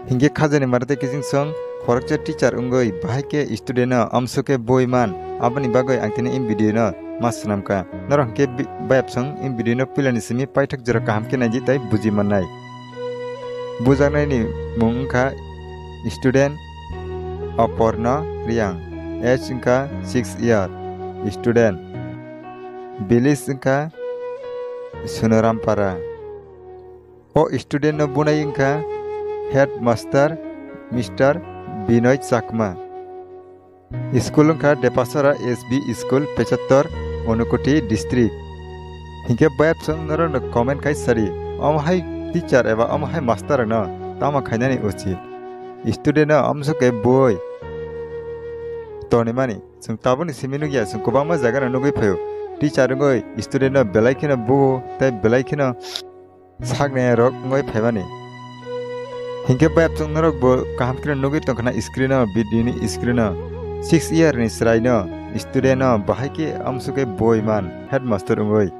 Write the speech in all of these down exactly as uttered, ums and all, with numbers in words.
Hinkhe khajani mara tei kiching song khoroksa teacher wngwi bahai khe student no amsuk khe boi man, aboni bagwi ang tini in video no ma swnam kha. Norok hinkhe bi-, bayap song in video no puilani simi paithak jora kaham khe naidi tei buji mannai. Bujaknai ni mung wngkha student Oporno Riang, age wngkha six year, student, village wngkha Sunorampara. O student no bunai wngkha headmaster Mister Binoy Chakma. School wngkha Depasora S B School, Pechattor, Unakoti district. Hinkhe bayap song norok no comment khai sadi, omo hai teacher eba omo hai master no tamo khainani uchit? Student no amsuk khe boi tonimani. Chwng tabukni simi nukya, chwng kwbangma jaga no nugwi phaio. Teacher wngwi student no belai kheno buo tei belai kheno saknai rok wngwi phaimani. Hinkhe bayap chwng norok bo kaham khe nugwi tongkha na screen o, video ni screen o. Six year ni chwrai no, student no bahai khe amsuk khe boi man headmaster wngwi.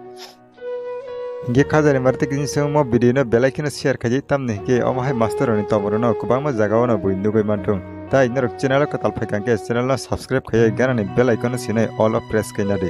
Hinkhe khajani mara tei kiching song mo video no belai kheno share khaidi, tamni hinkhe omo hai master rok ni tongmung rok no kwbangma jaga o no bui nugwi manthung. Tai norok channel o kwtal phaikha hinkhe channel no subscribe khaiwi ganani bell icon no sinai all o press khaina di.